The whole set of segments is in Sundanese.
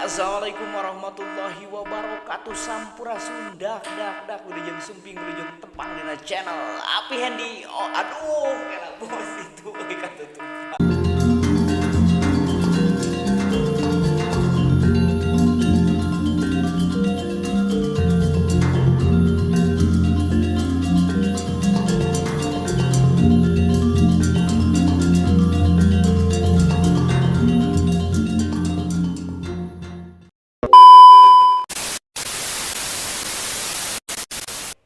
Assalamualaikum warahmatullahi wabarakatuh. Sampurasun dak dak dak wilujeng sumping wilujeng tepang dina channel Api Hendy. Oh aduh kela bos itu euy katutupan.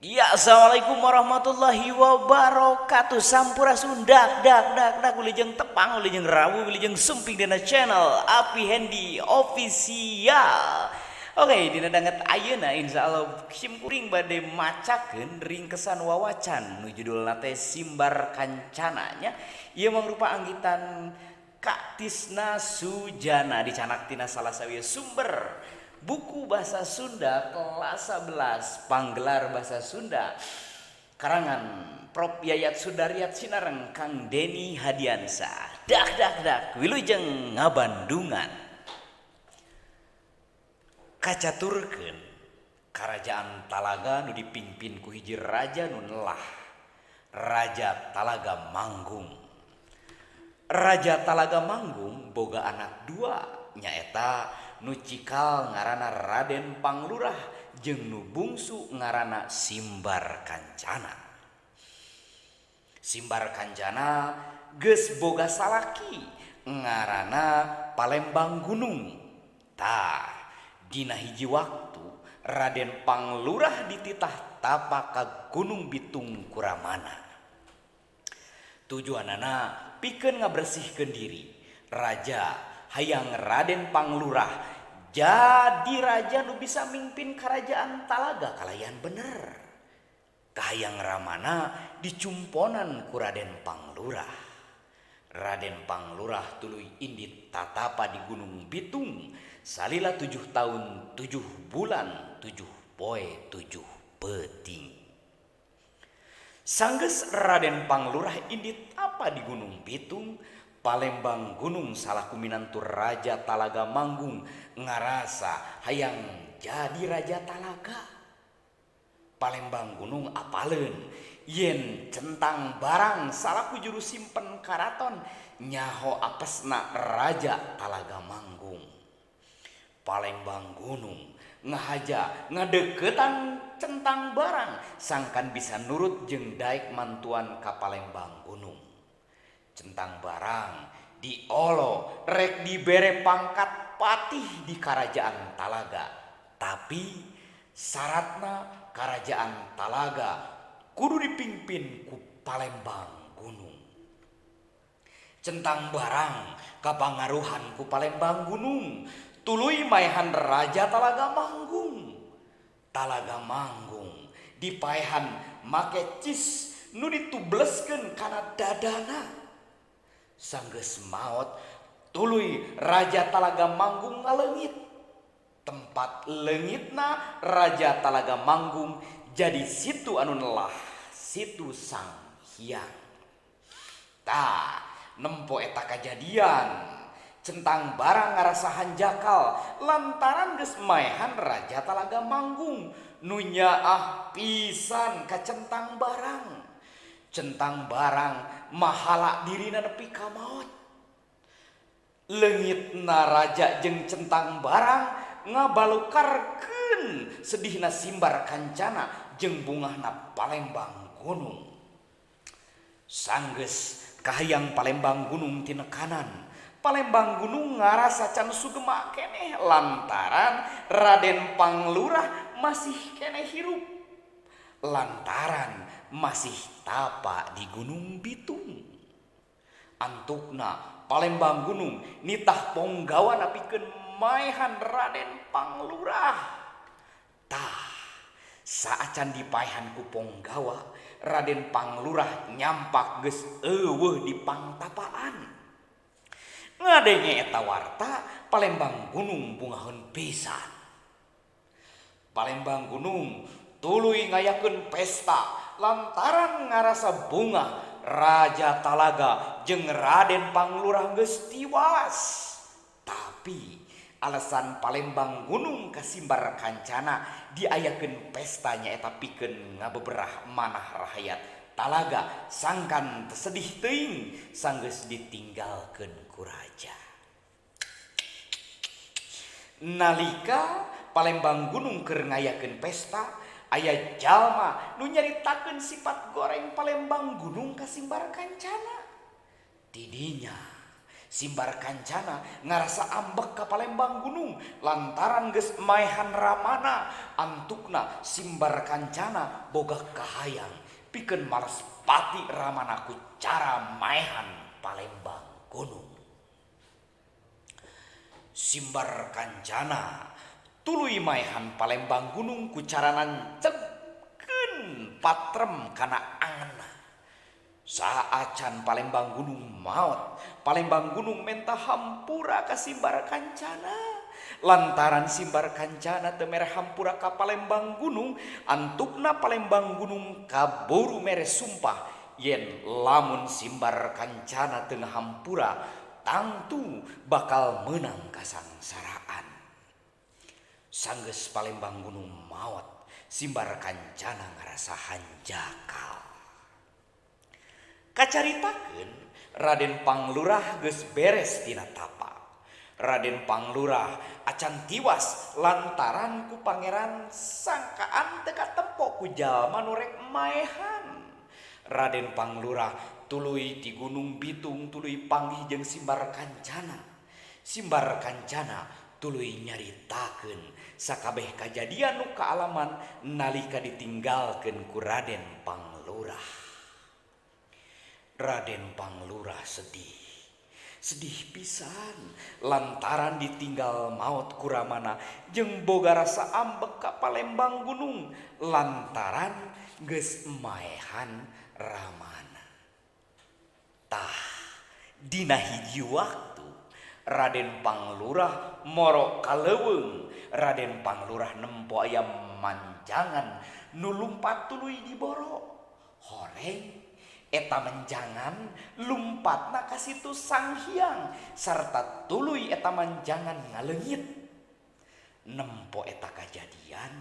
Ya, assalamualaikum warahmatullahi wabarakatuh. Sampurasun dak dak dak dak wilujeng tepang wilujeng rawu wilujeng sumping dina channel Api Hendy Official. Oke, dina danget ayeuna insyaallah sim kuring bade macakeun ringkesan wawacan nu judulna teh Simbar Kancana nya. Ieu mangrupa anggitan Kak Tisna Sujana dicanak tina salah sawieu sumber buku bahasa Sunda kelas 11 panggelar bahasa Sunda karangan Prof Yayat Sudaryat Sinareng Kang Deni Hadiansyah. Dak dak dak wilujeng ngabandungan. Kacaturkeun karajaan Talaga nu dipimpin ku hiji raja nu nelah, Raja Talaga Manggung. Raja Talaga Manggung boga anak dua nyaeta nu cikal ngaranna Raden Panglurah jeung nu bungsu ngaranna Simbar Kancana. Simbar Kancana geus boga salaki ngaranna Palembang Gunung. Tah, dina hiji waktu Raden Panglurah dititah tapa ka Gunung Bitung Kuramana. Tujuanana pikeun ngabersihkeun diri. Raja hayang Raden Panglurah jadi raja nu bisa mimpin kerajaan Talaga kalayan bener. Kahayang ramana dicumponan ku Raden Panglurah. Raden Panglurah tuluy indit tatapa di Gunung Bitung salila 7 tahun 7 bulan 7 poe 7 peuting. Sanggeus Raden Panglurah indit tapa di Gunung Bitung, Palembang Gunung salaku minantu Raja Talaga Manggung ngarasa hayang jadi Raja Talaga. Palembang Gunung apaleun yen centang barang salaku juru simpen karaton nyaho apesna Raja Talaga Manggung. Palembang Gunung ngahaja ngadeukeutan centang barang sangkan bisa nurut jeung daek mantuan ka Palembang Gunung. Centang barang diolo rek dibere pangkat patih di kerajaan Talaga, tapi syaratna kerajaan Talaga kudu dipimpin ku Palembang Gunung. Centang barang kapangaruhan ku Palembang Gunung tuluy maehan Raja Talaga Manggung. Talaga Manggung dipaehan make cis nu ditubleskeun kana dadana. Sanggeus maot tuluy Raja Talaga Manggung ngaleungit. Tempat leungitna Raja Talaga Manggung jadi situ anu nelah, situ Sang Hyang. Tah, nempo eta kajadian. Centang barang ngarasa hanjakal lantaran geus maehan Raja Talaga Manggung nu nyaah pisan ka centang barang. Centang barang mahala dirina nepi ka maot. Leungitna raja jeung centang barang ngabalukarkeun sedihna Simbar Kancana jeung bungahna Palembang Gunung. Sanggeus kahayang Palembang Gunung tinekanan, Palembang Gunung ngarasa can sugema keneh lantaran Raden Panglurah masih keneh hirup. Lantaran masih tapa di Gunung Bitung. Antukna Palembang Gunung nitah ponggawa napikeun maehan Raden Panglurah. Tah, saacan dipaehan ku ponggawa, Raden Panglurah nyampak geus eueuh di pangtapaan. Ngadenge eta warta, Palembang Gunung bungaheun pisan. Palembang Gunung tuluy ngayakeun pesta lantaran ngarasa bungah Raja Talaga jeung Raden Panglurah geus tiwas. Tapi Alasan Palembang Gunung ka Simbar Kancana diayakeun pesta nyaeta pikeun ngabeberah manah rahayat Talaga sangkan teu sedih teuing sanggeus ditinggalkeun ku raja. Nalika Palembang Gunung keur ngayakeun pesta, aya jalma nu nyaritakeun sipat goreng Palembang Gunung ka Simbar Kancana. Tidinya Simbar Kancana ngarasa ambek ka Palembang Gunung lantaran geus maehan Ramana. Antukna Simbar Kancana boga kahayang pikeun males pati Ramana ku cara maehan Palembang Gunung. Simbar Kancana tuluy maehan Palembang Gunung ku cara nancebkeun patrem kana angenna. Saacan Palembang Gunung maot, Palembang Gunung menta hampura ka Simbar Kancana. Lantaran Simbar Kancana teu mere hampura ka Palembang Gunung, antukna Palembang Gunung kaburu mere sumpah yen lamun Simbar Kancana teu ngahampura tangtu bakal meunang kasangsaraan. Sanggeus Palembang Gunung maot, Simbar Kancana ngarasa hanjakal. Kacaritakeun Raden Panglurah geus beres tina tapa. Raden Panglurah acan tiwas lantaran ku pangeran sangkaan teu katempo ku jalma nu rek maehan. Raden Panglurah tuluy ti Gunung Bitung tuluy panggih jeung Simbar Kancana. Simbar Kancana tuluy nyaritakeun sakabeh kajadian nu kaalaman nalika ditinggalkeun ku Raden Panglurah. Raden Panglurah sedih. Sedih pisan lantaran ditinggal maot ku Ramana jeung boga rasa ambek ka Palembang Gunung lantaran geus maehan Ramana. Tah, dina hiji waktu Raden Panglurah moro ka leuweung. Raden Panglurah nempo aya manjangan nu lumpat tuluy diboro. Horeng eta menjangan lumpatna ka situ Sang Hyang sarta tuluy eta manjangan ngaleungit. Nempo eta kajadian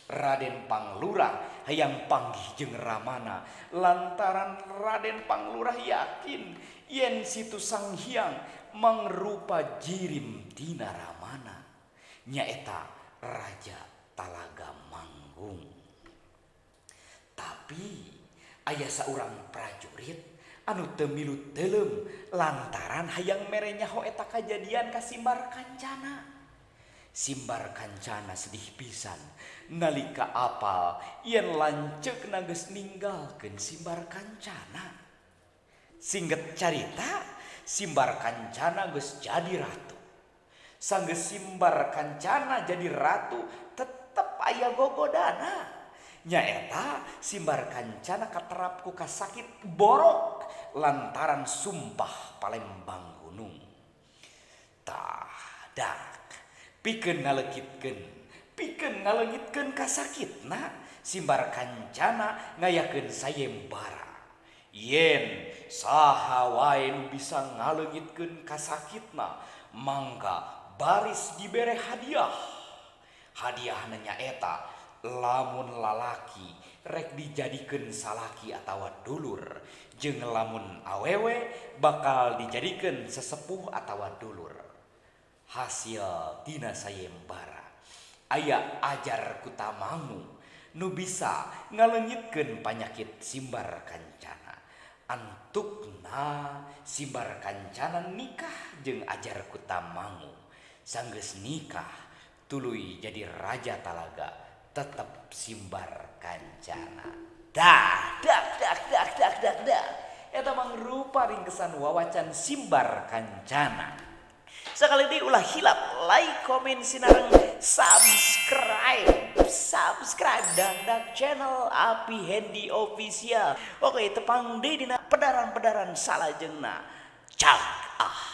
Raden Panglurah hayang panggih jeung Ramana lantaran Raden Panglurah yakin yen situ Sang Hyang mangrupa jirim tina Ramana nyaeta Raja Talaga Manggung. Tapi aya saurang prajurit anu teu milu teuleum lantaran hayang mere nyaho eta kajadian ka Simbar Kancana. Simbar Kancana sedih pisan nalika apal yen lanceukna geus ninggalkeun Simbar Kancana. Singget carita Simbar Kancana geus jadi ratu. Sanggeus Simbar Kancana jadi ratu tetep aya gogodana. Nyaeta Simbar Kancana katerap ku kasakit borok lantaran sumpah Palembang Gunung. Tah dak pikeun ngaleungitkeun kasakitna Simbar Kancana ngayakeun sayembara. Yen saha wae nu bisa ngaleungitkeun kasakitna mangga baris dibere hadiah. Hadiahna nyaeta lamun lalaki rek dijadikeun salaki atawa dulur, jeung lamun awewe bakal dijadikeun sesepuh atawa dulur. Hasil tina sayembara aya ajar kutamangu nu bisa ngaleungitkeun panyakit Simbar Kancana. Antukna Simbar Kancana nikah jeung ajar kutamangu. Sanggeus nikah tuluy jadi raja Talaga tetep Simbar Kancana. Dah dak dak dak dak dak dak. Eta mangrupa ringkesan wawacan Simbar Kancana. Sekali deui ulah hilap like, komen, sinareng subscribe. Subscribe Dangdak channel Api Hendy Official. Oke, tepang deui dina pedaran-pedaran salajengna. Cang ah.